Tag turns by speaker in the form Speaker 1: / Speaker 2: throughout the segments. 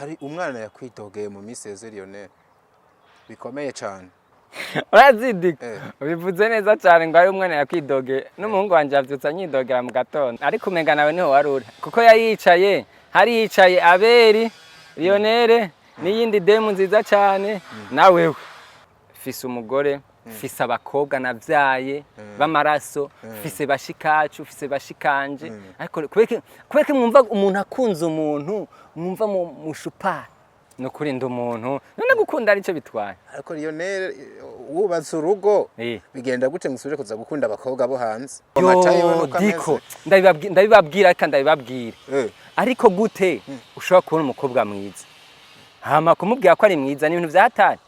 Speaker 1: Hari umwana yakwidogeye mu miseze, Lionel, bikomeye cyane.
Speaker 2: Urazidika.
Speaker 1: Eh.
Speaker 2: Ubivuze neza cyane ngo ari umwana yakwidogeye, n'umuhungu wanje yavyutse anyidogera mu gatondo, ariko umenga nawe niho wari uri, kuko yari yicaye, hari yicaye Aberi, Lionel n'iyindi demu nziza cyane. Nawewe fise umugore, fise abakobwa navyaye b'amaraso, fise bashikacu, fise bashikanje, ariko kubera mwumva umuntu akunze umuntu, mwumva mushupa. Ni ukuri ndi umuntu, none gukunda aricyo bitwaye?
Speaker 1: Ariko Lionel, wubatse urugo, bigenda gute musubire kuza gukunda abakobwa bo hanze? Amata yiwe
Speaker 2: Yo,
Speaker 1: nuko ameze.
Speaker 2: Diko, ndabibabwira, reka ndabibabwira. Ariko gute ushobora kubona umukobwa mwiza, hama kumubwira ko ari mwiza ni ibintu vyatari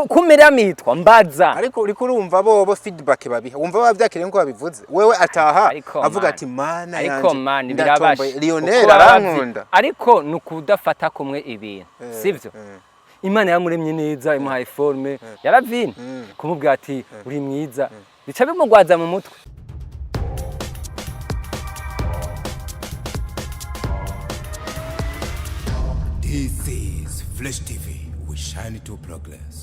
Speaker 2: kumera mitwa mbaza?
Speaker 1: Ariko uriko urumva bobo feedback babiha, wumva bavyakiriye nko babivuze, wewe ataha
Speaker 2: Ariko
Speaker 1: avuga
Speaker 2: man,
Speaker 1: ati: "Mana
Speaker 2: ariko
Speaker 1: yanje,
Speaker 2: man,
Speaker 1: ndatomboye,
Speaker 2: birabasha
Speaker 1: Lionel
Speaker 2: Uko baba
Speaker 1: arankunda."
Speaker 2: Ariko ni ukudafata kumwe ibintu, sivyo? Imana yamuremye neza, imuhaye forme yaravine, kumubwira ati uri mwiza bica bimugwaza mu mutwe.
Speaker 3: This is Flash TV. We shine to progress.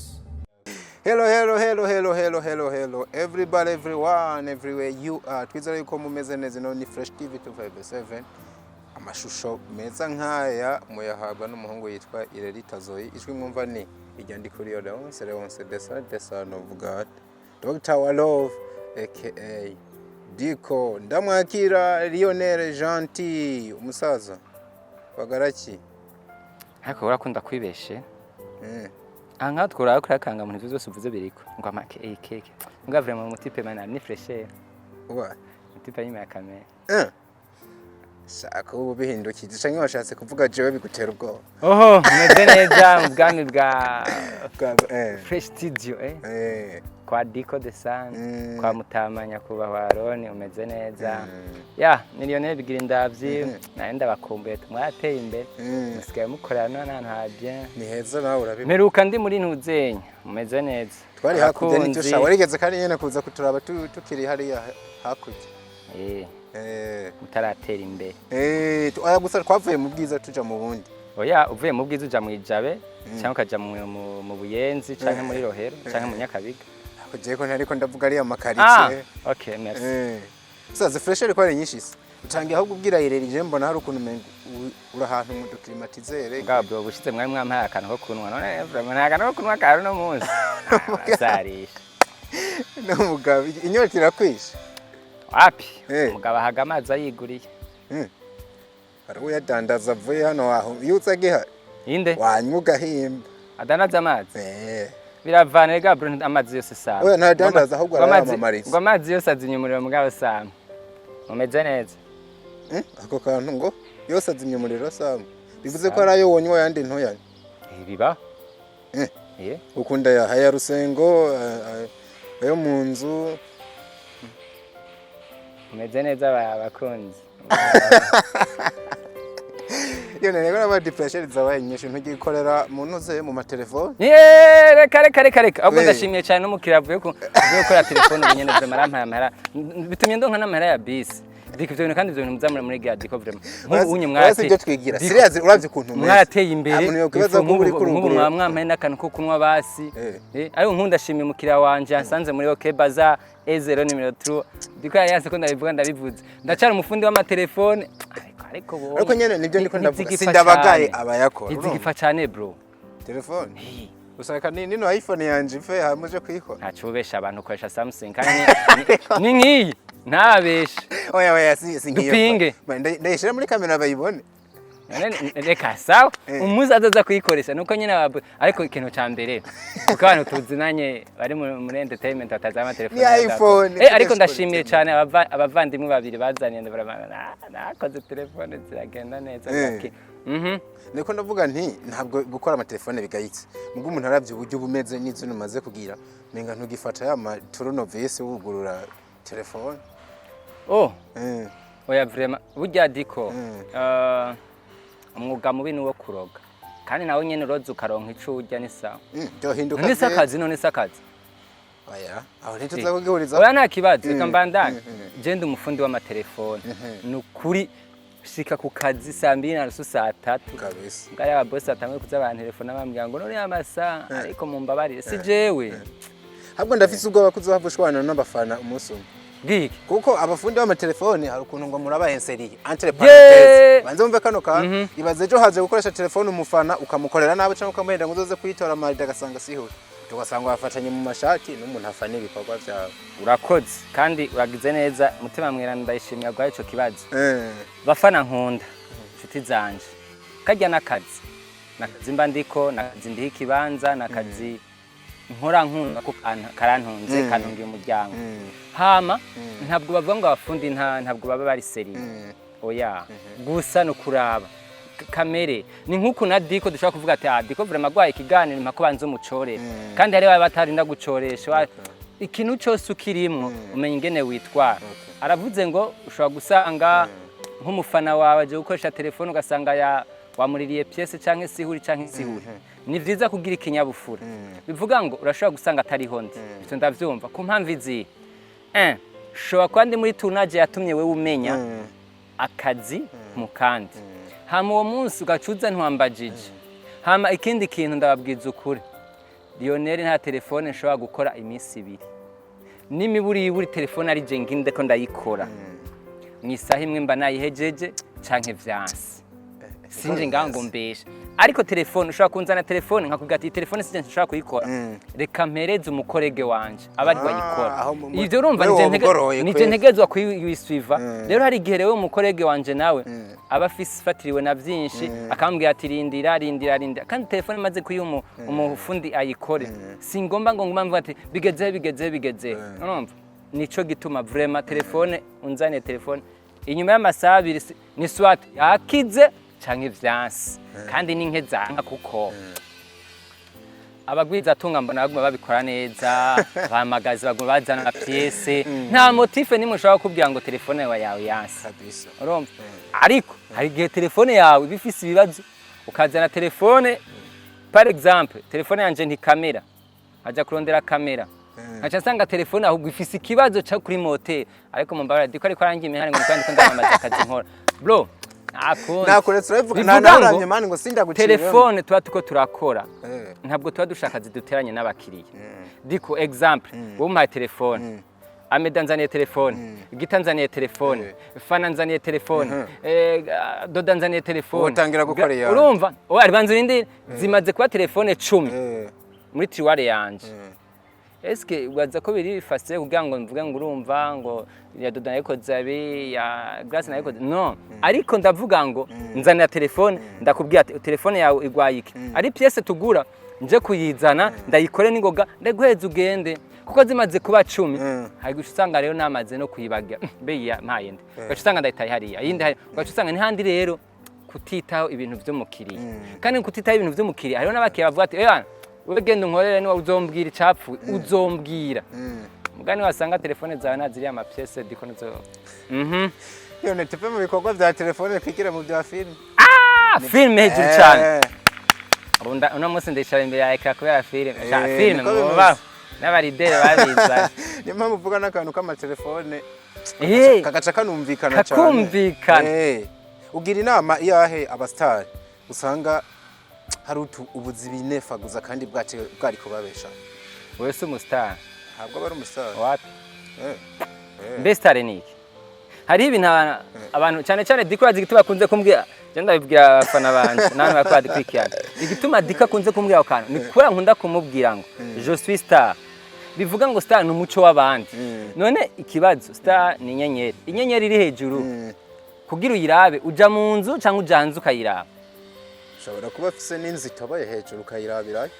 Speaker 1: Hello, hello, hello, hello, hello, hello, hello, everybody, everyone, everywhere you are. Twizere yuko mumeze neza. Ino ni Fresh TV 257. Amashusho meza nk'aya muyahabwa n'umuhungu yitwa Irerita Zoe. Ijwi mwumva ni irya Ndikuriyo Leonce, Leonce the son of God, Dr. Walove aka Diko. Ndamwakira Lionel Gentil, umusaza bagaraki.
Speaker 2: Ariko urakunda kwibeshe. Aha ngaha twuraba kuri akanga muntu, ivyo vyose uvuze biriko ngo amake iyi keke mbwa vraiment mutipe mana ni fraîcheur.
Speaker 1: Wa
Speaker 2: Mutipe nyuma ya kamera.
Speaker 1: Shaka ubu bihindukije canke washatse kuvuga jewe bigutera ubwoba?
Speaker 2: Oho, meze neza mu bwami bwa Fresh Studio, eh? Kwa Diko the Sun, kwa Mutama nyakubahwa Aroni, umeze neza. Ya miliyoneri bigira indavyi, nawe ndabakumbuye, tumwateye imbere, musigaye mukorana n'ahantu ha bien.
Speaker 1: Ni heza, nawe urabibona.
Speaker 2: Mperuka ndi muri Ntuzenya, mumeze neza.
Speaker 1: Twari hakurya n'icyo.
Speaker 2: Abakunzi.
Speaker 1: Sha, warigeze kandi nyene kuza kuturaba tukiri hariya hakurya.
Speaker 2: Mutaratera imbere.
Speaker 1: Oya, gusa twavuye mu bwiza tuja mu bundi.
Speaker 2: Oya, uvuye mu bwiza uja mu Ijabe, cyangwa ukaja mu Buyenzi, canke muri Rohero, canke mu Nyakabiga.
Speaker 1: Ako jewe ko ntariko ndavuga ariya makaritsiye.
Speaker 2: Okay, merci.
Speaker 1: Saza fresh, ariko ari nyinshi se utangiye ahubwo ubwira ireri, je mbona hari ukuntu umengo uri ahantu mu du climatiseur.
Speaker 2: Ngabo bro, bushize mwari mwampaye akantu ko kunywa, none vraiment nta kantu ko kunywa kari uno munsi. Azarisha.
Speaker 1: N'umugabo inyota irakwishe.
Speaker 2: Wapi. Umugabo ahaga amazi ayiguriye.
Speaker 1: Hari uyadandaza avuye hano aho iyo uza gihari.
Speaker 2: Inde?
Speaker 1: Wanywa ugahimba.
Speaker 2: Adandaza amazi?
Speaker 1: Eh.
Speaker 2: Biravana rega bro, amazi yose sama.
Speaker 1: Oya, ntadandaza, ahubwo arayamamariza.
Speaker 2: Ngo amazi yose azimya umuriro, mugabo sama. Mumeze neza.
Speaker 1: Ako kantu ngo yose azimya umuriro sama, bivuze ko ari ayo wonywa yandi ntuyanywe?
Speaker 2: Biba.
Speaker 1: Ukunda ya aya rusengo, ayo mu nzu?
Speaker 2: Mumeze neza abakunzi.
Speaker 1: Iyo ntego n'aba depression zabaye nyinshi, ntugikorera mu ntuze mu matelefone.
Speaker 2: Yeee, reka reka reka reka, ahubwo ndashimiye cyane n'umukiriya avuye gukora telefone ubu nyene, vraiment arampaye amahera, bitumye ndonka n'amahera ya bisi. Diko, ivyo bintu kandi ivyo bintu muzamura muri gya Diko, vraiment nk'ubu unye
Speaker 1: Urasi
Speaker 2: mwarateye
Speaker 1: ibyo twigira.
Speaker 2: Diko,
Speaker 1: Serious, uravye ukuntu umeze.
Speaker 2: mwarateye imbere.
Speaker 1: Nta muntu yokwibaza ko uri
Speaker 2: nk'ubu
Speaker 1: kurugurura.
Speaker 2: mwampaye n'akantu ko kunywa basi. Ariko nk'ubu ndashimiye umukiriya wanje yansanze muri OK Bazaar E0 nimero 3. Diko yari yanse ko ndabivuga, ndabivuze, ndacara umufundi w'amatelefone, ariko bo
Speaker 1: Ariko nyene nibyo ndiko ndavuga,
Speaker 2: ntizigipfa
Speaker 1: sindabagaye
Speaker 2: cane.
Speaker 1: abayakora, urumva?
Speaker 2: Ntizigipfa cane bro.
Speaker 1: Telefone usanga ni nino iPhone yanje ife hamuje kuyikora.
Speaker 2: Ntacyo ubesha abantu, ukoresha Samsung kandi ni nk'iyi, ntabeshe.
Speaker 1: Oya oya, si nkiyo.
Speaker 2: Dupinge.
Speaker 1: Ndayishira muri kamera bayibone.
Speaker 2: None reka, sawa. Umuzi azaza kuyikoresha nuko nyine ariko ikintu ca mbere, kuko abantu tuzinanye bari muri entertainment batazi amatelefone
Speaker 1: Ni iPhone,
Speaker 2: ariko
Speaker 1: Fresh
Speaker 2: ndashimiye
Speaker 1: quality.
Speaker 2: cyane abavandimwe babiri bazaniye, ndabarabana nakoze telefone ziragenda neza. Gake.
Speaker 1: Niko ndavuga nti ntabwo gukora amatelefone bigayitse, mubwo umuntu aravye uburyo bumeze n'ivyo umaze kugira, menga ntugifata ya ma tournevis wugurura telefone.
Speaker 2: Oh, oya, vraiment burya Diko, umwuga mubi ni uwo kuroga, kandi nawe nyene uroza ukaronka ico urya, ni sawa.
Speaker 1: Byohinduka.
Speaker 2: None se akazi, none se akazi?
Speaker 1: Oya, aho ntituza kugihuriza.
Speaker 2: Oya, nta kibazo, reka mbandanye.
Speaker 1: Mm,
Speaker 2: Je ndi umufundi w'amatelefone, ni ukuri. Shika ku kazi 2:30, 3:00.
Speaker 1: Kabisa.
Speaker 2: Ngari ababosi batanguye kuza bantelefona bambwira ngo none amasaha, ariko mumbabarire, si jewe.
Speaker 1: Ahubwo ndafise ubwoba ko uzohava ushwana n'abafana umunsi umwe.
Speaker 2: Bwiki?
Speaker 1: Kuko abafundi b'amatelefone hari ukuntu ngo murabahenseriye, entre parenthèses, banze wumve kano kantu. Ibaze ejo haje gukoresha telefone umufana, ukamukorera nabi cyangwa ukamuhenda ngo uzoze kuyitora marida, agasanga siho, tugasanga bafatanye mu mashati n'umuntu afana ibikorwa vyawe.
Speaker 2: Urakoze kandi uragize neza. Mutima mweranda, ndayishimira guha ico kibazo. Bafana nkunda, inshuti zanje, karya n'akazi, nakazi mba ndiko, nakazi ndiho ikibanza, nakazi nkora nkunda ko karantunze, kantungiye umuryango. Hama ntabwo bavuga ngo abafundi ntabwo baba bari sérieux, oya. Gusa no kuraba kamere ni nk'uku na Diko dushobora kuvuga ati: "Ah, Diko vraiment agwaye ikiganiro, mpako banze umucorere." Kandi hari baba batarinda gucoresha. Ikintu cyose ukirimwo umenya ingene witwara. Aravuze ngo ushobora gusanga nk'umufana wawe aje gukoresha telefone, ugasanga ya wamuririye pièce canke sihuri canke sihuri. Ni vyiza kugira ikinyabufura. Bivuga ngo urashobora gusanga atariho ndi, ivyo ndavyumva ku mpamvu izihe. Ushobora kuba ndi muri tournage yatumye wewe umenya akazi mu kandi, hama uwo munsi ugacuza ntiwambajije. Hama ikindi kintu, ndababwiza ukuri, Lionel nta telefone nshobora gukora iminsi 2 n'imiburiburi. Telefone ari je nginde ko ndayikora mu isaha imwe mba nayihejeje canke vyanse, sinje ngaho ngo mbeshe. Ariko telefone ushobora kunzana telefone nkakubwira ati: "Iyi telefone sinje nshobora kuyikora, reka mpereze umukorege wanje aba ari wayikora."
Speaker 1: Aho
Speaker 2: Ivyo urumva
Speaker 1: wewe
Speaker 2: nije
Speaker 1: wobugoroye
Speaker 2: nije
Speaker 1: kweli.
Speaker 2: ntegezwa kuyisuiva. Rero hari igihe rero umukorege wanje nawe aba afise fatiriwe na vyinshi, akambwira ati: "Rindira, rindira, rindira." Kandi telefone maze kuyiha umufundi ayikore, singomba ngo nguma mvuga ati: "Bigezehe, bigezehe, bigezehe." Urumva nico gituma vraiment telefone unzaniye telefone inyuma y'amasaha 2 ni soit yakize canke vyanse, kandi ni nke zanka, kuko abagwizatunga mbona baguma babikora neza, bamagazi baguma bazana pièces, nta motif nimwe ushobora kukubwira ngo telefone yawe yanse.
Speaker 1: Kabisa.
Speaker 2: Urumva, ariko hari igihe telefone yawe iba ifise ibibazo, ukazana telefone, par exemple telefone yanje ntikamera, aja kurondera kamera, nkaca nsanga telefone ahubwo ifise ikibazo ca kuri moteri. Ariko mumbabarira, diko ariko arangiye imihari ngo ndiko ndamamaza akazi nkora, bro, nta kundi.
Speaker 1: Nakuretse urabivuga.
Speaker 2: Bivuga ngo
Speaker 1: Nanaramye mani ngo sindaguciremo.
Speaker 2: Telefone tuba tuko turakora, ntabwo tuba dushaka ziduteranye n'abakiriya. Diko, exemple, wowe umpaye telefone, Ameda nzaniye telefone, Gita nzaniye telefone, Fana nzaniye telefone, Doda nzaniye telefone.
Speaker 1: Wotangira gukora iyawe.
Speaker 2: Urumva, oya, banza urindire, zimaze kuba telefone 10 muri tiroir yanje. Eske ubaza ko biri facile kugira ngo mvuge ngo urumva ngo ya Doda nayikoze abi, ya Grace nayikoze? No, ariko ndavuga ngo nzanira telefone, ndakubwira ati: "Telefone yawe igwaye iki?" Ari pièce tugura, nje kuyizana, ndayikore ningoga, ndaguheza ugende, kuko zimaze kuba 10, hari guca usanga rero namaze no kuyibagira mbe ya mpaye nde, ugaca usanga ndayitaye hariya, iyindi hariya, ugaca usanga ni handi. Rero kutitaho ibintu vy'umukiriya, kandi kutitaho ibintu vy'umukiriya, hariho n'abakiriya bavuga ati: "Ewana, wewe genda unkorere, niba uzombwira icapfuye uzombwira." Mugani wasanga telefone zawe naziriya ama pièces diko nizo.
Speaker 1: None tuve mu bikorwa vya telefone twigire mu bya filime.
Speaker 2: Ah, filime hejuru cyane. Ubu uno munsi ndicara imbere ya écran kubera filime. Sha, filime
Speaker 1: niko bimeze.
Speaker 2: mubaho n'abaridere babizanye.
Speaker 1: Niyo mpamvu uvuga n'akantu k'amatelefone kagaca kanumvikana cyane.
Speaker 2: Kakumvikana.
Speaker 1: Ugira inama iyahe abasitari usanga hari utu ubuzi binefaguza kandi bwari kubabesha?
Speaker 2: Wewe si umustar?
Speaker 1: Ntabwo aba ari umusitari.
Speaker 2: Wapi? Mbe star ni iki? Hariho ibintu abantu cyane cyane Diko azi igituma akunze kumbwira. Je ndabibwira abafana banje n'abantu bakora dukurikirana, igituma Diko akunze kumbwira ako kantu ni kubera nkunda kumubwira ngo je suis star. Bivuga ngo star ni umuco w'abandi. None ikibazo, star ni inyenyeri, inyenyeri iri hejuru, kugira uyirabe uja mu nzu cyangwa uja hanze ukayiraba?
Speaker 1: Ushobora kuba afise n'inzu itoboye hejuru ukayirabirayo.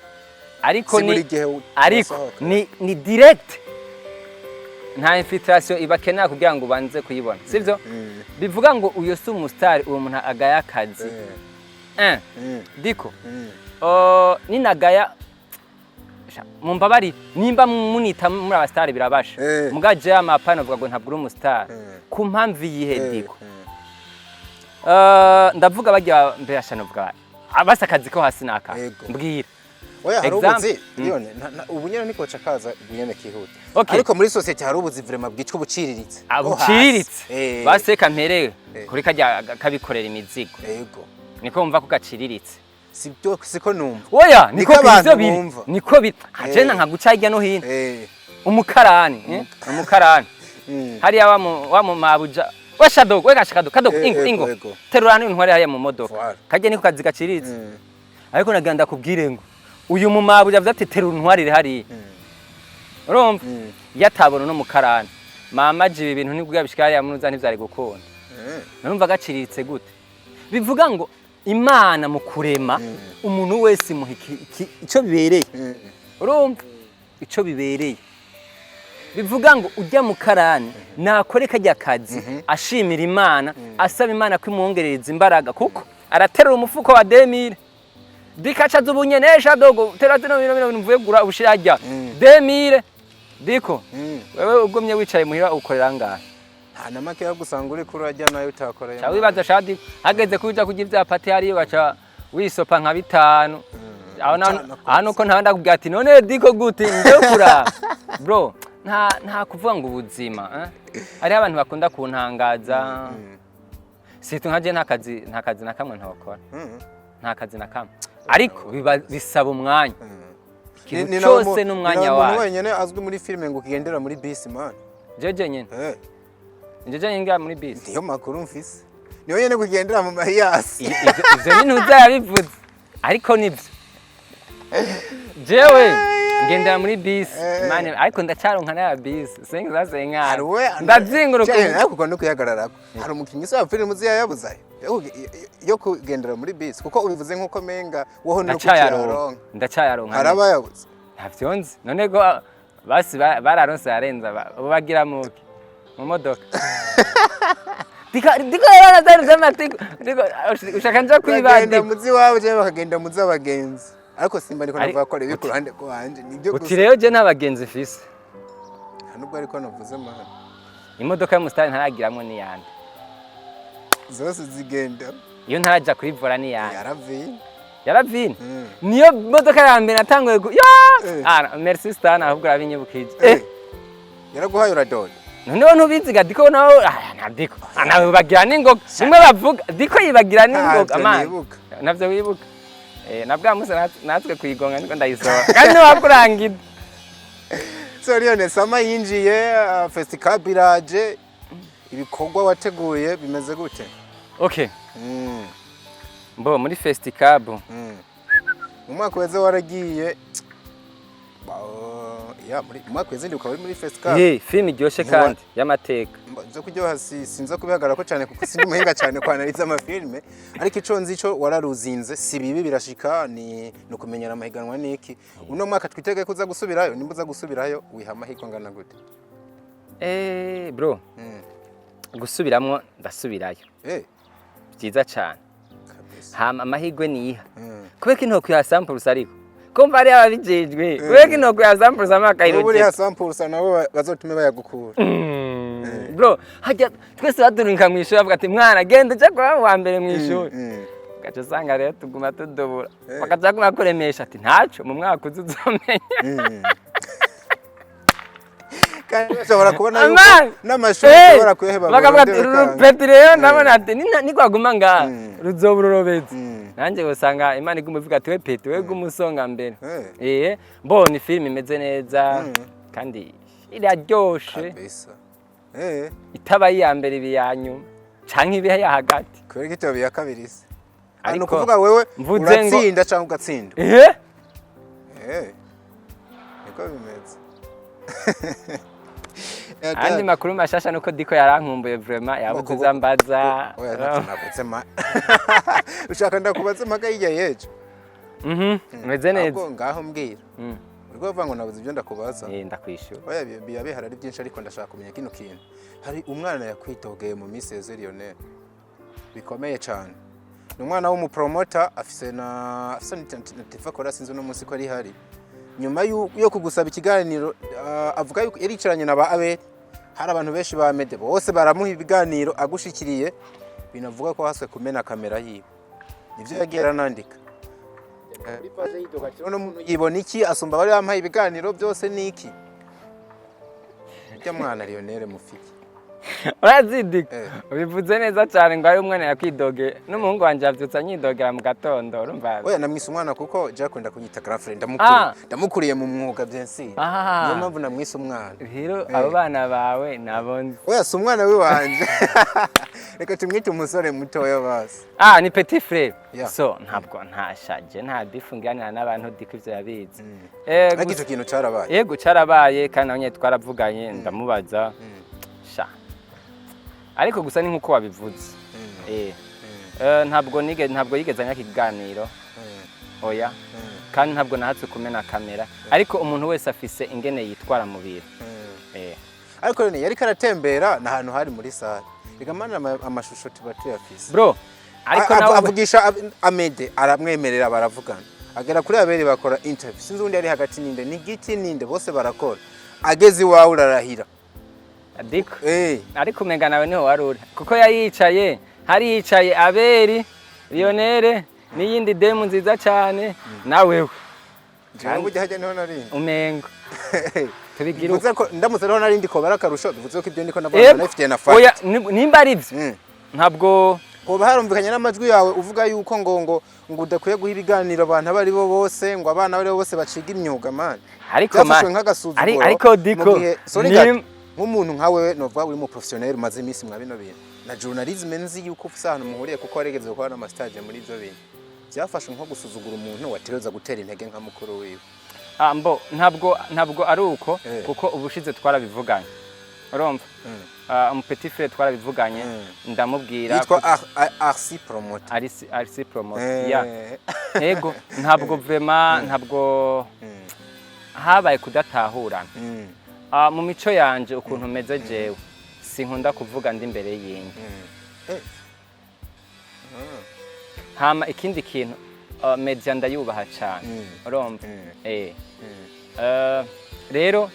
Speaker 2: Ariko
Speaker 1: Si
Speaker 2: ni
Speaker 1: buri gihe
Speaker 2: ariko
Speaker 1: usohoka.
Speaker 2: ni direct, nta infiltration ibakenera kugira ngo ubanze kuyibona, sivyo? Bivuga ngo uyo si umustar, uwo muntu agaya akazi. Diko, ninagaya mumbabarire nimba munita muri abasitari birabasha. Muga jewe amapano avuga ngo ntabwo uri umustar. Ku mpamvu iyihe? Diko, ndavuga barya mbere ashano vuga abasa akazi ko hasi naka.
Speaker 1: Yego.
Speaker 2: Mbwira.
Speaker 1: Oya, hari
Speaker 2: Example.
Speaker 1: ubuzi Liyone, ubu nyene niko kaza ubu nyene kihuta.
Speaker 2: Okay.
Speaker 1: Ariko muri société hari ubuzi vraiment bwitwa ubuciriritse.
Speaker 2: Ah,
Speaker 1: Bwo hasi.
Speaker 2: buciriritse. Baseka mperewe. Kuri karya kabikorera imizigo, niko wumva ko gaciriritse.
Speaker 1: Sibyo, siko numva.
Speaker 2: Oya, niko
Speaker 1: Niko abantu
Speaker 2: ivyo biri.
Speaker 1: bumva.
Speaker 2: Niko biri hajena nka guca hirya no hino. Umukarani, eh? Umukarani hariya wa mu mabuja we shadogo, we gashaka kadogo, ingo, ingo, terura n'intwari hariya mu modoka.
Speaker 1: Voilà.
Speaker 2: Kajya niko kazi gaciriritse, ariko nagira ndakubwire ngo uyu mu mabuja avuze ati: "Terura intwarire hariya." Urumva, iyo atabona no mukarani mama aje, ibi bintu nibwo yabishika hariya munuza ntivyari gukunda. Narumva gaciriritse gute? Bivuga ngo Imana mu kurema umuntu wese imuha ico bibereye. Urumva ico bibereye, bivuga ngo ujya mu karani nakore kajya kazi ashimira Imana, asaba Imana ko imwongerereza imbaraga, kuko araterura umufuko wa 2000 dikaca zubunyenesha dogo tera zino bino bino mvuye gura ubushira harya 2000 diko. Wewe ugumye wicaye muhira ukorera ngahe?
Speaker 1: Nta na make yo gusanga uriko urajya nayo utakoreye.
Speaker 2: Ca wibaza shadi hageze kuja kurya ivyapati hariyo, baca wisopa nka bitanu aho
Speaker 1: Bitanu.
Speaker 2: Aho nuko ntawe ndakubwira ati: "None diko gute nje kuraba?" Bro, nta kuvuga ngo ubuzima, eh? Hariho abantu bakunda kuntangaza situ nka je, nta kazi na kamwe ntokora. Nta kazi na kamwe, ariko bisaba umwanya. Ikintu
Speaker 1: Ni nawe
Speaker 2: cose
Speaker 1: ni
Speaker 2: n'umwanya
Speaker 1: nawe muntu
Speaker 2: wayo.
Speaker 1: wenyene azwi muri filime ngo ukigendera muri bisi, man.
Speaker 2: Jeje nyene, jeje nyene ngira muri bisi.
Speaker 1: Niyo makuru mfise, niyo nyene kugendera mu mahiyasi.
Speaker 2: Ivyo ni ntuza yabivuze, ariko nivyo, jewe ngendera muri bisi. Mani, ariko ndacaronka n'aya bisi senga senga.
Speaker 1: Hari we
Speaker 2: Ndazinguruka.
Speaker 1: Cyane nawe kuko no kwihagararako. Hari umukinyi se wa filime uzi yayabuzayo yo kugendera muri bisi? Kuko ubivuze nkuko menga woho no
Speaker 2: Ndacyayaronka.
Speaker 1: kukiyaronka.
Speaker 2: Ndacyayaronka.
Speaker 1: Hari abayabuze.
Speaker 2: Ntavyo nzi. None ko basi bararonse yarenza ubu bagira muke mu modoka. Diko yarazari z'amatiko. Diko ushaka nja kwiba?
Speaker 1: Bagenda
Speaker 2: Diko
Speaker 1: muzi iwabo cyangwa bakagenda muzi abagenzi, ariko simba ndiko
Speaker 2: Ari-
Speaker 1: navuga ko ari ku ruhande rwanje nibyo
Speaker 2: Uti
Speaker 1: gusa.
Speaker 2: rero je nta bagenzi mfise.
Speaker 1: Nta nubwo ariko navuze, man.
Speaker 2: Imodoka y'umusitari ntaragiramwo n'iyande.
Speaker 1: Zose zigenda.
Speaker 2: Iyo ntaraja kuri volant n'iyande.
Speaker 1: Yaraviye.
Speaker 2: Yaravine. Niyo modoka ya mbere natanguye ya. Ah, merci stan, ahubwo urabinyibukije.
Speaker 1: Yaraguhaye uradonda.
Speaker 2: Noneho ntubiziga diko nawe, ah, na diko. Ah, nawe bagira n'ingoga rimwe bavuga diko yibagira n'ingoga.
Speaker 1: Ntavyo
Speaker 2: Amana.
Speaker 1: nibuka.
Speaker 2: Navyo wibuka. Na bwa musi natwe kuyigonga niko ndayisohora kandi ntiwakurangira.
Speaker 1: So Lionel, summer yinjiye, festival iraje, ibikorwa wateguye bimeze gute?
Speaker 2: Okay. Mbo muri Festicab.
Speaker 1: Mu mwaka weze waragiye ya muri mu mwaka weze ukaba uri muri festival.
Speaker 2: Ye film iryoshe kandi y'amateka.
Speaker 1: Zo kuryoha si sinza kubihagarara ko cyane kuko sindi muhinga cyane kwanaliza amafilme, ariko ico nzi ico wararuzinze si bibi, birashika, ni no kumenyera amahiganwa niki. Uno mwaka twitege kuza gusubirayo? Nimba uza gusubirayo, wiha amahirwe angana gute?
Speaker 2: Bro, gusubiramwo ndasubirayo. Byiza cyane.
Speaker 1: Kabisa.
Speaker 2: Hama amahirwe niha kubera ko intoko ya samples, ariko kumva ari ababijejwe, kubera ko intoko ya samples
Speaker 1: Ubu uri
Speaker 2: amakayirogera.
Speaker 1: Samples nabo bazotume bayagukura.
Speaker 2: Bro, hajya twese baturunka mu ishuri bavuga ati: "Mwana, genda ujya kuba wa mbere mu ishuri." Ugaca usanga rero tuguma tudubura, bakaca baguma kuremesha ati: "Ntaco, mu mwaka uza uzomenya."
Speaker 1: Kandi bashobora kubona yuko
Speaker 2: Aman!
Speaker 1: n'amashuri ushobora kuyaheba
Speaker 2: Bakavuga ati:
Speaker 1: burundu
Speaker 2: "Uru
Speaker 1: bikanga."
Speaker 2: rupeti rero ndabona ati nigwaguma ngaha ruzoba ururobetse." Nanjye usanga Imana iguma ivuga ati: "We petit, we guma usonga mbere." Mbona filime imeze neza kandi iraryoshe.
Speaker 1: Kabisa.
Speaker 2: Itaba iya mbere iba iya nyuma canke ibe iya hagati.
Speaker 1: Kubera ko itoba iya kabiri se? Ah, ni
Speaker 2: Ariko
Speaker 1: ukuvuga wewe
Speaker 2: mvuze ngo-
Speaker 1: uratsinda cyangwa ugatsindwa. Niko bimeze.
Speaker 2: Andi makuru mashasha nuko diko yarankumbuye vraiment, yabuze izo ambaza.
Speaker 1: Oya, ntacyo navuze ma. Ushaka ndakubaze mpaka hirya y'ejo.
Speaker 2: Meze neza.
Speaker 1: Ahubwo ngaho mbwira. Uriko uvuga ngo nabuze ibyo ndakubaza.
Speaker 2: Ndakwishura.
Speaker 1: Oya, biba bihari ari byinshi, ariko ndashaka kumenya kino kintu. Hari umwana yakwitogeye mu minsi yeze, Lionel. Bikomeye cyane. Ni umwana w'umupromota, afise na TV akora, sinzi uno munsi ko ari hari. Nyuma yo kugusaba ikiganiro, avuga yuko yaricaranye na ba Abel, hari abantu benshi ba Mede bose baramuha ibiganiro agushikiriye, binavuga ko haswe kumena kamera yiwe. Nivyo yagiye aranandika. Muri page yidoga ati: "Uno muntu yibona iki asumba bari bampaye ibiganiro byose niki?" Ujya mwana Lionel mufiki.
Speaker 2: Urazidika.
Speaker 1: Eh.
Speaker 2: Ubivuze neza cyane ngo ari umwana yakwidoge, n'umuhungu wanje yavyutse anyidogera mu gatondo, urumva.
Speaker 1: Oya, namwise umwana kuko Jack akunda kunyita grand frère, ndamukuriye.
Speaker 2: Ah.
Speaker 1: Ndamukuriye mu mwuga, bien sûr.
Speaker 2: Ah.
Speaker 1: Niyo mpamvu namwise umwana.
Speaker 2: Rero abo bana bawe nabo nzi.
Speaker 1: Oya, si umwana wiwanje, reka tumwite umusore mutoya basi.
Speaker 2: Ah, ni petit frère.
Speaker 1: Yeah.
Speaker 2: So ntabwo ntashaje, nta beef ngiranira n'abantu, diko ivyo yabizi.
Speaker 1: Ariko ico kintu carabaye?
Speaker 2: Yego, carabaye, kandi nawe nyene twaravuganye, ndamubaza sha, ariko gusa ni nkuko wabivuze. Ntabwo yigeze anyaka ikiganiro, oya, kandi ntabwo nahatse kumena kamera, ariko umuntu wese afise ingene yitwara mu bintu.
Speaker 1: Ariko rero yariko aratembera ni ahantu hari muri salle, reka mana amashusho tuba tuyafise.
Speaker 2: Bro, ariko nawe
Speaker 1: Avugisha Amede, aramwemerera, baravugana, agera kuri Abeli bakora interview, sinzi undi yari hagati ninde, ni giti ninde, bose barakora, ageze iwawe urarahira.
Speaker 2: Diko,
Speaker 1: Eh.
Speaker 2: ariko umenga nawe niho wari uri, kuko yari yicaye, hari yicaye Abeli, Lionel n'iyindi demu nziza cyane nawewe.
Speaker 1: Jewe burya hajya niho narindi.
Speaker 2: Umengo tubigira uko.
Speaker 1: Bivuze ko ndamutse ariho narindi ko barakarusho, bivuze ko ibyo ndiko ndavuga
Speaker 2: Yego.
Speaker 1: nabifitiye na fact.
Speaker 2: Oya, nimba ari byo, ntabwo
Speaker 1: Hoba harumvikanye n'amajwi yawe uvuga yuko ngo udakwiye guha ibiganiro abantu abo ari bo bose, ngo abana abo ari bo bose baciga imyuga, man.
Speaker 2: Ariko
Speaker 1: Byafashwe
Speaker 2: man,
Speaker 1: nk'agasuzuguro.
Speaker 2: ariko Diko,
Speaker 1: mu gihe, sorry gato, nk'umuntu nka wewe novuga uri mu professionnel, umaze iminsi mwa bino bintu na journalisme, nzi yuko ufise ahantu muhuriye kuko warigeze gukora n'ama stage muri ivyo bintu, byafashwe nko gusuzugura umuntu watereza gutera intege nka mukuru wiwe.
Speaker 2: Ah, mbo ntabwo ari uko,
Speaker 1: Eh.
Speaker 2: kuko ubushize twarabivuganye, urumva. Ah, umu petit frère twarabivuganye, ndamubwira.
Speaker 1: Yitwa Arsi Promoter.
Speaker 2: Arisi, Arisi Promoter, ya. Ego, ntabwo vraiment, ntabwo habaye kudatahurana. Ah, mu mico yanje ukuntu meze, jewe sinkunda kuvuga ndi imbere y'inka. Hama ikindi kintu, media ndayubaha cyane, urumva. Rero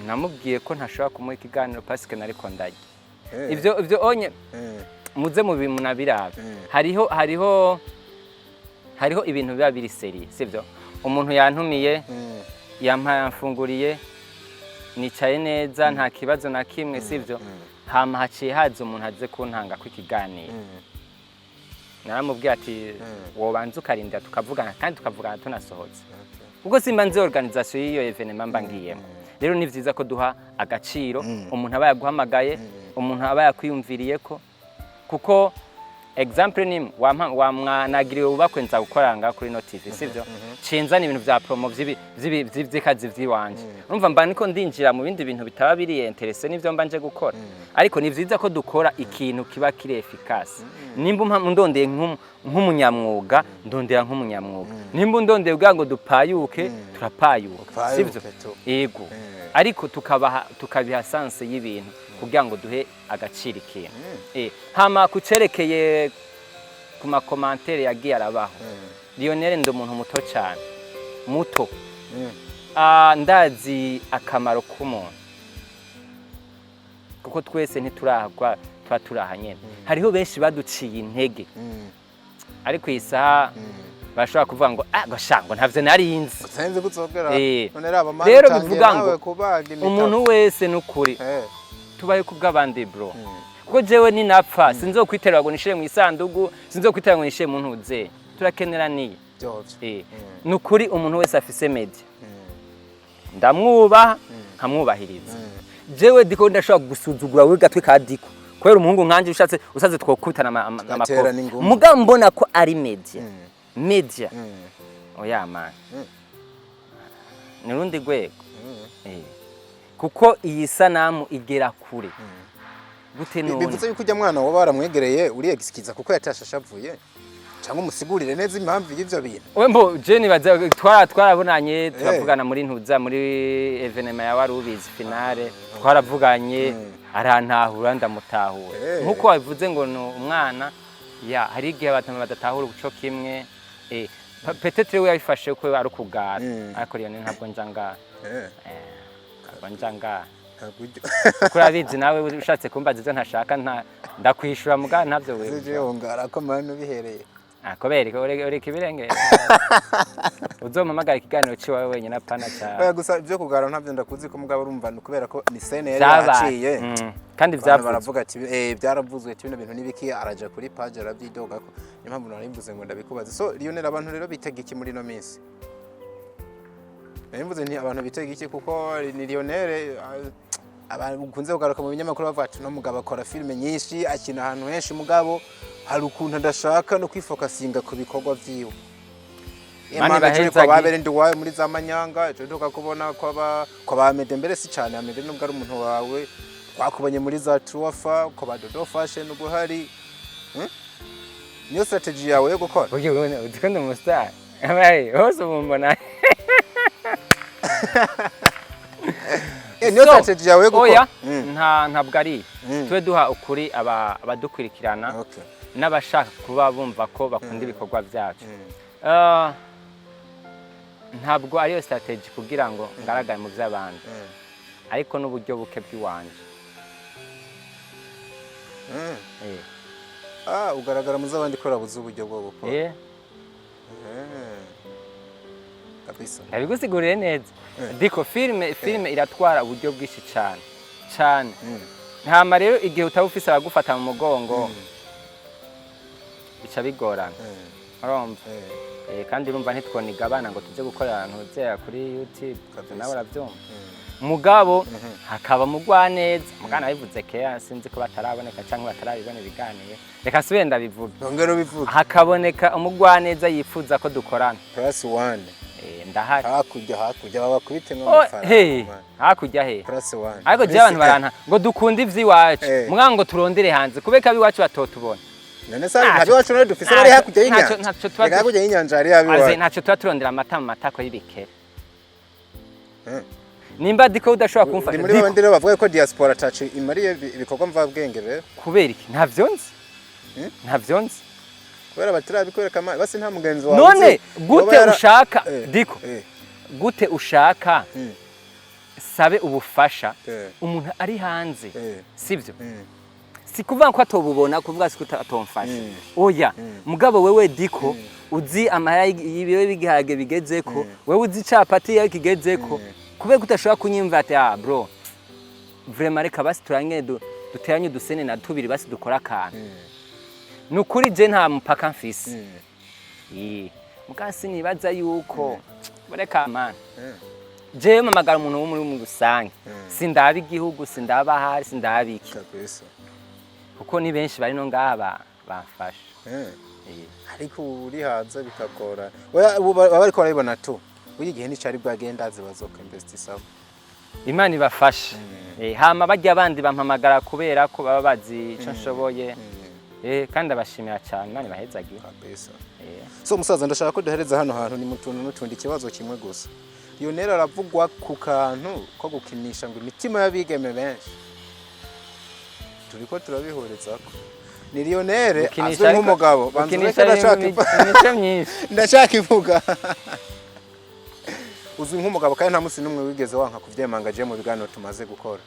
Speaker 2: namubwiye ko ntashobora kumuha ikiganiro parce que nariko ndarya. Ivyo onye muze mu munabirabe. Hariho ibintu biba biri sérieux, sivyo? Umuntu yantumiye, yampaye, yamfunguriye, nicaye neza, nta kibazo na kimwe, sivyo? Hama haciye haza umuntu aze kuntanga ko ikiganiro. Naramubwiye ati wobanza ukarindira tukavugana, kandi tukavugana tunasohotse, kuko simba nzi organisation y'iyo événement mba ngiyemo. Rero ni vyiza ko duha agaciro umuntu aba yaguhamagaye, umuntu aba yakwiyumviriyeko, kuko exemple nimwe wamwanagiriwe ubakwe, nza gukora ngaha kuri no TV, sivyo? Cinzana ibintu vya promo vy'ikazi vy'iwanje, urumva mba niko ndinjira mu bindi bintu bitaba biri intéressé n'ivyo mba nje gukora. Ariko ni vyiza ko dukora ikintu kiba kiri efficace. Nimba undondeye nk'umunyamwuga, ndondera nk'umunyamwuga. Nimba undondeye kugira ngo dupayuke, turapayuka.
Speaker 1: Upayuke.
Speaker 2: Sivyo?
Speaker 1: Tu.
Speaker 2: Ego.
Speaker 1: Eh.
Speaker 2: Ariko tukabiha sens y'ibintu kugira ngo duhe agaciro ikintu. Hama kucerekeye ku ma commentaires yagiye arabaho, Lionel, ndi umuntu muto cyane, muto. Ah, ndazi akamaro k'umuntu, kuko twese ntiturahagwa, tuba turaha nyene. Hariho benshi baduciye intege, ariko iyi saha bashobora kuvuga ngo ah, ngo ntavyo narinzi.
Speaker 1: Sinzi kuzogera.
Speaker 2: Eh.
Speaker 1: None raba mani,
Speaker 2: Rero
Speaker 1: utangiye
Speaker 2: bivuga
Speaker 1: nawe
Speaker 2: ngo
Speaker 1: kubaga imitavu.
Speaker 2: umuntu wese n'ukuri, tubaye kubw'abandi, bro, kuko jewe ninapfa sinzokwiterura ngo nishire mu isandugu, sinzokwiterura ngo nishire mu ntuze, turakenera niye.
Speaker 1: Byovyo.
Speaker 2: Nukuri umuntu wese afise media ndamwubaha, nkamwubahiriza. Jewe Diko ndashobora gusuzugura wewe gatwe ka Diko, kubera umuhungu nkanje ushatse usaze twokubitana
Speaker 1: Tugaterana
Speaker 2: amakofi.
Speaker 1: ingumi.
Speaker 2: Mugabo mbona ko ari media, media, oya man, ni rundi rwego. Kuko iyi sanamu igera kure gute none?
Speaker 1: Bivuze yuko ujya mwana waba waramwegereye uriyegisikiza kuko yatashe ashavuye, cyangwa umusigurire neza impamvu y'ivyo bintu.
Speaker 2: We mbo je nibaza twarabonanye, turavugana muri ntuza, muri événement ya warubizi finale, twaravuganye, arantahura, ndamutahura. Nkuko wabivuze ngo ni umwana, ya hari igihe abantu badatahura ubuco kimwe. Peut-être we yabifashe ko ari ukugara, ariko rero ntabwo nja ngaha. Ntabwo nja ngaha.
Speaker 1: Ntabwo ujya.
Speaker 2: Kuko urabizi nawe, ushatse kumbaza ivyo ntashaka ndakwishura, muga ntabyo wewe.
Speaker 1: Zije yongara ko manu bihereye.
Speaker 2: Ah, kubera ureka ibirenge, uzompamagara ikiganiro ciwawe wenyine, apana
Speaker 1: Oya,
Speaker 2: ca
Speaker 1: gusa ibyo kugara ntabyo ndakuzi ko, mugabo urumva ni kubera ko ni scène yari
Speaker 2: Vyabaye.
Speaker 1: yaciye.
Speaker 2: Kandi
Speaker 1: Abantu
Speaker 2: vyavuzwe.
Speaker 1: baravuga ati byaravuzwe, ati bino bintu nibiki? Araja kuri page arabyidogako. Niyo mpamvu nari mvuze ngo ndabikubaze. So Lionel, abantu rero bitega iki muri ino minsi? Nari mvuze nti abantu bitega iki, kuko ni Lionel, abantu ukunze kugaruka mu binyamakuru bavuga ati no mugabo akora filime nyinshi, akina ahantu henshi, mugabo hari ukuntu adashaka no kwifokasinga ku bikorwa vyiwe.
Speaker 2: Mani
Speaker 1: Imana turi
Speaker 2: bahezagi.
Speaker 1: kwa babere ndi wawe muri za manyanga, ejo tukakubona kwa ba Amede, mbere si cyane Amede nubwo ari umuntu wawe, twakubonye muri za Truwafa, kwa ba Dodo Fashion ubuhari. Niyo strategy yawe yo gukora?
Speaker 2: Burya ubu uzi ko ndi umustar. Abaye hose ubu mbona.
Speaker 1: Niyo
Speaker 2: So,
Speaker 1: strategy yawe yo gukora?
Speaker 2: Oya, ntabwo ari. Tube duha ukuri abadukurikirana n'abashaka kuba bumva ko bakunda ibikorwa byacu. Ntabwo ariyo strategy kugira ngo ngaragare mu by'abandi, ariko n'uburyo buke bw'iwanje.
Speaker 1: Ah, ugaragara mu z'abandi ko urabuze uburyo bwo gukora. Kabisa.
Speaker 2: Ndabigusiguriye neza. Diko filime iratwara uburyo bwinshi cyane cyane. Ntama rero igihe utaba ufise abagufata mu mugongo, bica bigorana. Urumva? Kandi urumva ntitwonigabana ngo tuje gukorera ahantu zera kuri YouTube.
Speaker 1: Kabisa.
Speaker 2: Nawe urabyumva. Mugabo hakaba mugwaneza, mugana bivuze kera, sinzi ko bataraboneka cyangwa batarabibona ibiganiro, reka subire ndabivuge.
Speaker 1: Ongera ubivuge.
Speaker 2: Hakaboneka umugwaneza yifuza ko dukorana.
Speaker 1: Plus one.
Speaker 2: Ndahari.
Speaker 1: Hakurya, hakurya babakubite
Speaker 2: Oh,
Speaker 1: nk'amafaranga.
Speaker 2: hey,
Speaker 1: Man.
Speaker 2: hakurya he?
Speaker 1: Plus one.
Speaker 2: Ariko je abantu baranta ngo dukunde ivy'iwacu, muga ngo turondere hanze kubeka abiwacu batotubona.
Speaker 1: None se ntabyo iwacu none dufise bari hakurya y'inyanja?
Speaker 2: Ntacyo tuba
Speaker 1: Reka, hakurya y'inyanja hari
Speaker 2: Aze,
Speaker 1: abiwacu.
Speaker 2: ntacyo tuba turondera amata mu matako y'ibikere. Nimba diko udashobora kumfasha,
Speaker 1: Ni muri
Speaker 2: Diko,
Speaker 1: babandi rero bavuga ko diaspora atacu imariye ibikorwa mvabwenge rero.
Speaker 2: Kubera iki? Ntavyo nzi. Ntavyo nzi.
Speaker 1: Kubera batarabikwereka basi nta mugenzi wawe
Speaker 2: None
Speaker 1: uzi,
Speaker 2: gute
Speaker 1: yoba
Speaker 2: ushaka diko, gute ushaka sabe ubufasha umuntu ari hanze? Sivyo? Si kuvuga ko atobubona, kuvuga si ko atomfasha. Oya. Mugabo wewe diko uzi amahera y'ibiro b'igiharage bigezeko, wewe uzi capati yayo kigezeko, kubera ko udashobora kunyumva ati: "Ah bro, vraiment reka basi turange duteranye udusene na tubiri, basi dukora akantu." Ni ukuri je nta mupaka mfise. Muga sinibaza yuko reka man, jewe mpamagara umuntu wo muri rusange, sindaba igihugu, sindaba ahari, sindaba iki, kuko ni benshi bari no ngaha bamfasha.
Speaker 1: Ariko ubu uri hanze bikagora. Oya, ubu baba bariko barabibona tu, burya igihe nicari bwagenda azi bazoka investisamo.
Speaker 2: Imana ibafashe. Hama barya abandi bampamagara kubera ko baba bazi ico nshoboye. Kandi abashimira cyane, Imana ibahezagiye.
Speaker 1: Kabisa. So musaza, ndashaka ko duhereza hano hantu ni mu tuntu n'utundi, ikibazo kimwe gusa. Lionel aravugwa ku kantu ko gukinisha ngo imitima y'abigeme benshi, turiko turabihurizako. Ni Lionel
Speaker 2: Gukinisha
Speaker 1: azwi nk'umugabo banza
Speaker 2: gukinisha
Speaker 1: ureke, ndashaka
Speaker 2: imico myinshi.
Speaker 1: Ndashaka ivuga uzwi nk'umugabo, kandi nta munsi n'umwe wigeze wanka kuvyemanga je mu biganiro tumaze gukora,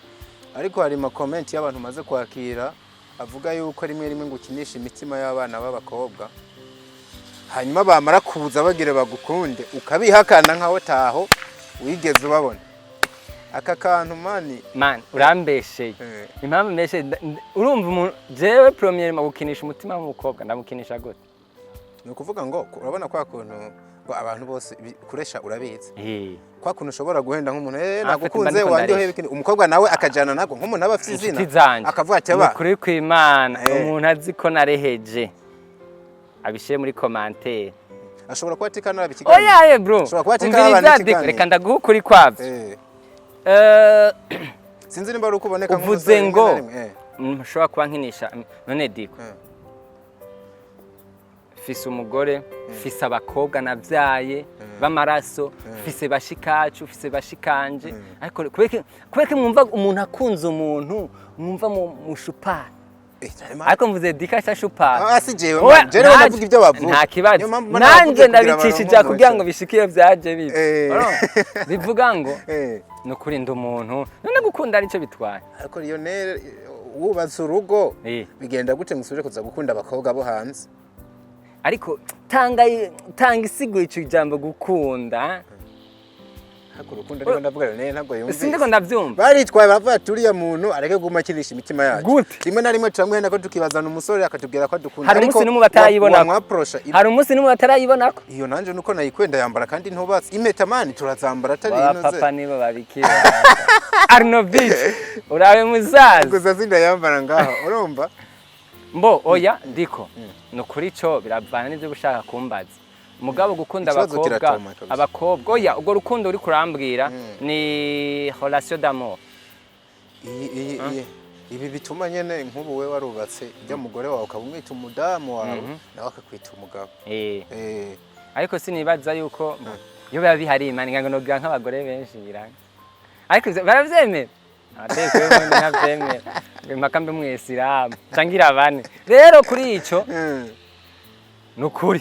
Speaker 1: ariko hari ma comment y'abantu maze kwakira avuga yuko rimwe rimwe ngo ukinisha imitima y'abana b'abakobwa, hanyuma bamara kuza bagira bagukunde ukabihakana nkaho taho wigeze ubabona. Aka kantu man.
Speaker 2: Man, urambesheye. Impamvu mbesheye, urumva umuntu jewe premièrement gukinisha umutima w'umukobwa, ndamukinisha gute?
Speaker 1: Ni ukuvuga ngo urabona kwa kuntu ngo abantu bose kuresha urabizi, kwa kuntu ushobora guhenda nk'umuntu,
Speaker 2: Ah,
Speaker 1: nagukunze,
Speaker 2: mba ndiko
Speaker 1: wanjye
Speaker 2: ndaresha.
Speaker 1: ibikini, umukobwa nawe akajana nako nk'umuntu aba afite izina,
Speaker 2: Inshuti zanje,
Speaker 1: akavuga ati
Speaker 2: ni
Speaker 1: aba
Speaker 2: ukuri kw'Imana, umuntu azi ko nareheje abishyire muri commentaire.
Speaker 1: Ashobora kuba atikanara ikiganiro.
Speaker 2: Oya ye bro,
Speaker 1: Ushobora kuba atikana
Speaker 2: umviriza
Speaker 1: abana
Speaker 2: Diko,
Speaker 1: ikiganiro.
Speaker 2: reka ndaguha ukuri kwavyo.
Speaker 1: Sinzi nimba ari uko uboneka
Speaker 2: Uvuze
Speaker 1: nk'umusore rimwe
Speaker 2: ngo
Speaker 1: na rimwe.
Speaker 2: Nshobora kuba nkinisha none Diko, mfise umugore, mfise abakobwa nabyaye b'amaraso, mfise bashikacu, mfise bashikanje, ariko kubera ko mwumva umuntu akunze umuntu mwumva mushupana. Ariko mvuze Dika ashashupana.
Speaker 1: Ah, si jewe,
Speaker 2: Oya,
Speaker 1: man. Jewe ndavuga ibyo bavuga.
Speaker 2: Nta kibazo.
Speaker 1: Niyo mpamvu
Speaker 2: Nanjye
Speaker 1: navuze kugira
Speaker 2: ndabicishije
Speaker 1: abantu
Speaker 2: kugira ngo
Speaker 1: bumve.
Speaker 2: bishike iyo byaje bibi. Urumva? Bivuga ngo ni ukuri ndi umuntu, none gukunda aricyo bitwaye?
Speaker 1: Ariko Lionel, wubatse urugo, bigenda gute musubire kuza gukunda abakobwa bo hanze?
Speaker 2: Ariko tanga isiguro ico ijambo gukunda.
Speaker 1: Ariko urukundo ariko ndavuga Lionel ntabwo yumvise.
Speaker 2: Sindiko ndavyumva.
Speaker 1: Baritwaye baravuga ati uriya muntu areke guma akinisha imitima yacu.
Speaker 2: Gute?
Speaker 1: Rimwe na rimwe turamwenda ko tukibazana umusore akatubwira ko adukunda.
Speaker 2: Hari umunsi n'umwe batarayibonako.
Speaker 1: Wamwaprosha.
Speaker 2: Hari umunsi n'umwe batarayibonako.
Speaker 1: Iyo nanje nuko nayikwenda yambara kandi ntubatse impeta mani turazambara atari
Speaker 2: Ba
Speaker 1: inoze.
Speaker 2: papa nibo babikira. Arnovich, urabe muzaza.
Speaker 1: Gusa sindayambara ngaho urumva.
Speaker 2: Mbo oya ndiko nukuri ico biravana n'ivyo ushaka kumbaza. Mugabo gukunda
Speaker 1: Ikibazo
Speaker 2: abakobwa,
Speaker 1: kiratoma kabisa.
Speaker 2: abakobwa oya, urwo rukundo uri kurambwira ni relation d'amour.
Speaker 1: Iyi ibi bituma nyene nk'ubu we warubatse ujya mugore wawe ukaba umwita umudamu wawe nawe akakwita umugabo.
Speaker 2: Ariko sinibaza yuko iyo biba bihari imana ngira ngo nogira nk'abagore benshi ngira. Ariko ivyo baravyemera. Amategeko y'ubundi ntavyemera. Ngo impaka mbe umwisilamu cangira bane. Rero kuri ico nukuri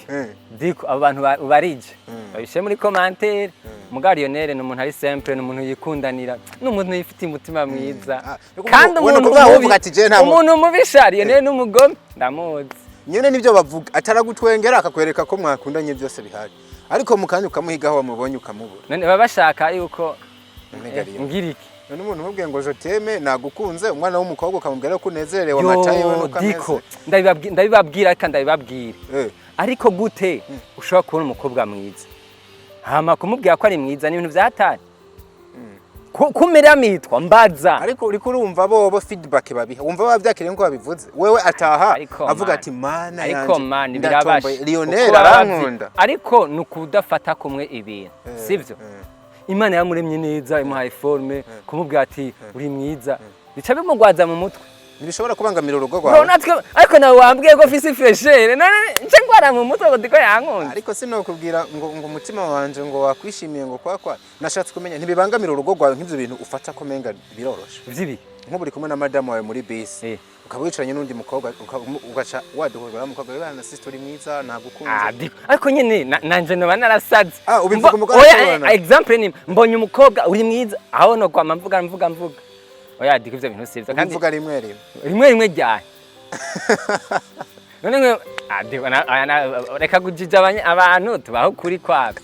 Speaker 2: diko abo bantu ubarije babishe muri commentaire. Mugabo Lionel ni umuntu ari simple, ni umuntu yikundanira, ni umuntu yifitiye umutima mwiza.
Speaker 1: Ah,
Speaker 2: kandi
Speaker 1: we
Speaker 2: umuntu
Speaker 1: nukuvuga
Speaker 2: mubi,
Speaker 1: wovuga ati, "Je nta mu-"
Speaker 2: umuntu mubisha Lionel ni umugome ndamuzi.
Speaker 1: Nyene nivyo bavuga, ataragutwengera akakwereka ko mwakundanye byose bihari, ariko mu kanya ukamuhigaho wamubonye ukamubura.
Speaker 2: None baba bashaka yuko
Speaker 1: None Lionel.
Speaker 2: ngira iki?
Speaker 1: None umuntu umubwiye ngo je t'aime, nagukunze, umwana w'umukobwa ukamubwira ko unezerewe amata yiwe
Speaker 2: Yo
Speaker 1: nuko
Speaker 2: diko
Speaker 1: ameze.
Speaker 2: ndabibabwira ariko ndabibabwira. Ariko gute ushobora kubona umukobwa mwiza hama kumubwira ko ari mwiza ni ibintu vyatari kumera mitwa mbaza.
Speaker 1: Ariko uriko urumva bobo feedback babiha, wumva bavyakiriye nko babivuze, wewe ataha
Speaker 2: Ariko
Speaker 1: avuga
Speaker 2: man,
Speaker 1: ati mana
Speaker 2: ariko
Speaker 1: yanje
Speaker 2: man
Speaker 1: ndatomboye,
Speaker 2: birabasha.
Speaker 1: Lionel
Speaker 2: Kuko baba
Speaker 1: arankunda.
Speaker 2: Ariko ni ukudafata kumwe ibintu sivyo? Imana yamuremye neza, imuhaye forme, kumubwira ati uri mwiza bica bimugwaza mu mutwe.
Speaker 1: Ntibishobora kubangamira urugo
Speaker 2: Bro,
Speaker 1: rwawe?
Speaker 2: natwe ariko nawe wambwiye ko ufise fraîcheur, none nce ngwara mu mutwe ngo ndiko yankunda?
Speaker 1: Ariko sinokubwira ngo umutima wanje ngo wakwishimiye ngo kwakwa nashatse kumenya ntibibangamira urugo rwawe nk'ivyo bintu ufata ko menga biroroshe?
Speaker 2: Vyibi?
Speaker 1: Nk'ubu uri kumwe na madamu wawe muri bisi, ukaba wicaranye n'undi mukobwa, ugaca waduhura n'umukobwa bana, sister uri mwiza nagukunze.
Speaker 2: Ah, ariko nyene nanje noba narasaze.
Speaker 1: Ah, ubivuga umugore
Speaker 2: Oya,
Speaker 1: akubona.
Speaker 2: Example ni mbonye umukobwa uri mwiza aho no kwama mvuga mvuga mvuga. Oya diko, ivyo bintu sivyo kandi.
Speaker 1: Ubivuga rimwe rimwe.
Speaker 2: Rimwe rimwe ryari? None mwe ah, diko aya reka kujija abantu tubaho kuri kwabyo.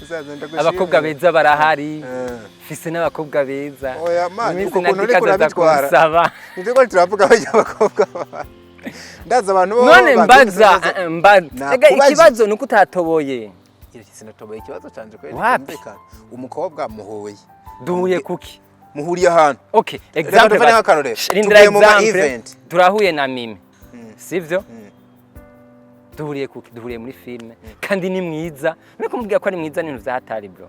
Speaker 1: Musaza, ndagushimiye.
Speaker 2: Abakobwa beza barahari. Fise n'abakobwa beza.
Speaker 1: Oya, man,
Speaker 2: Iminsi
Speaker 1: uko kuntu
Speaker 2: na
Speaker 1: uriko
Speaker 2: Dika aza
Speaker 1: urabitwara.
Speaker 2: kunsaba.
Speaker 1: Nivyo ko turavuga bajya abakobwa ndaza abantu bo
Speaker 2: None
Speaker 1: babyumvise
Speaker 2: mbaza
Speaker 1: neza.
Speaker 2: mbaza. Ega
Speaker 1: Nakubaje.
Speaker 2: ikibazo nuko utatoboye.
Speaker 1: Sinatoboye ikibazo canje kweli.
Speaker 2: Wapi?
Speaker 1: Cyumvikana. Umukobwa muhuye.
Speaker 2: Duhuye kuki?
Speaker 1: Muhuriye ahantu.
Speaker 2: Okay,
Speaker 1: Reka
Speaker 2: example.
Speaker 1: dufate nk'akarorero.
Speaker 2: Rindira.
Speaker 1: Tuvuye mu ma
Speaker 2: Example.
Speaker 1: event.
Speaker 2: Turahuye na Mimi. Sivyo? Duhuriye kuki? Duhuriye muri filme. Kandi ni mwiza. No kumubwira ko ari mwiza ni ibintu vyahatari bro.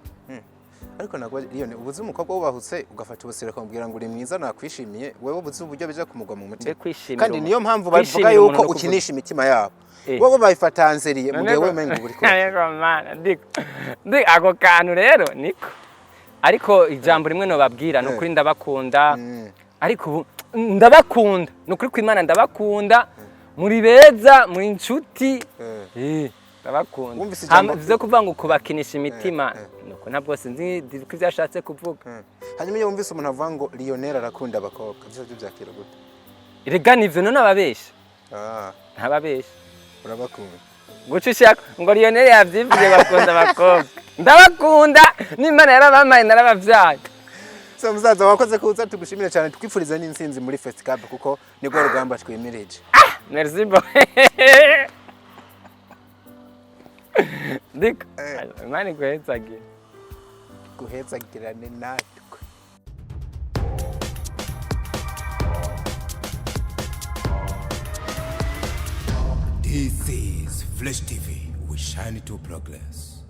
Speaker 1: Ariko ntabwo Liyone ubuze umukobwa wubahutse ugafata ubusira ukamubwira ngo uri mwiza nakwishimiye, wewe ubuze uburyo bija kumugwa mu mutima.
Speaker 2: Mbe kwishimira
Speaker 1: Kandi niyo mpamvu bavuga
Speaker 2: kwishimira
Speaker 1: yuko
Speaker 2: umuntu no kuvuga.
Speaker 1: ukinisha imitima yabo. Wowe bayifatanziriye mu gihe wewe umenga uri kure.
Speaker 2: Ariko mana ndiko. Ndi ako kantu rero niko. Ariko ijambo rimwe nobabwira ni ukuri ndabakunda. Ariko ubu ndabakunda. Ni ukuri kw'Imana ndabakunda. Muri beza, muri inshuti. Ndabakunda.
Speaker 1: Wumvise ijambo-
Speaker 2: Hama ivyo kuvuga ngo kubakinisha imitima nuko ntabwo sinzi ko ivyo ashatse kuvuga.
Speaker 1: Hanyuma iyo wumvise umuntu avuga ngo Lionel arakunda abakobwa, ivyo byo byakira gute?
Speaker 2: Erega nivyo none ababesha.
Speaker 1: Ah,
Speaker 2: Ntababesha.
Speaker 1: urabakunda.
Speaker 2: Guca ushaka ngo Lionel yavyivuge bakunda abakobwa. Ndabakunda n'Imana yarabamaye narabavyaye.
Speaker 1: So musaza wakoze kuza, tugushimire cyane, twifuriza n'intsinzi muri Festival kuko nibwo rugamba twimirije.
Speaker 2: Merci bo. Diko, Imana iguhezagire.
Speaker 1: Guhezagirane natwe.
Speaker 3: This is Flash TV. We shine to progress.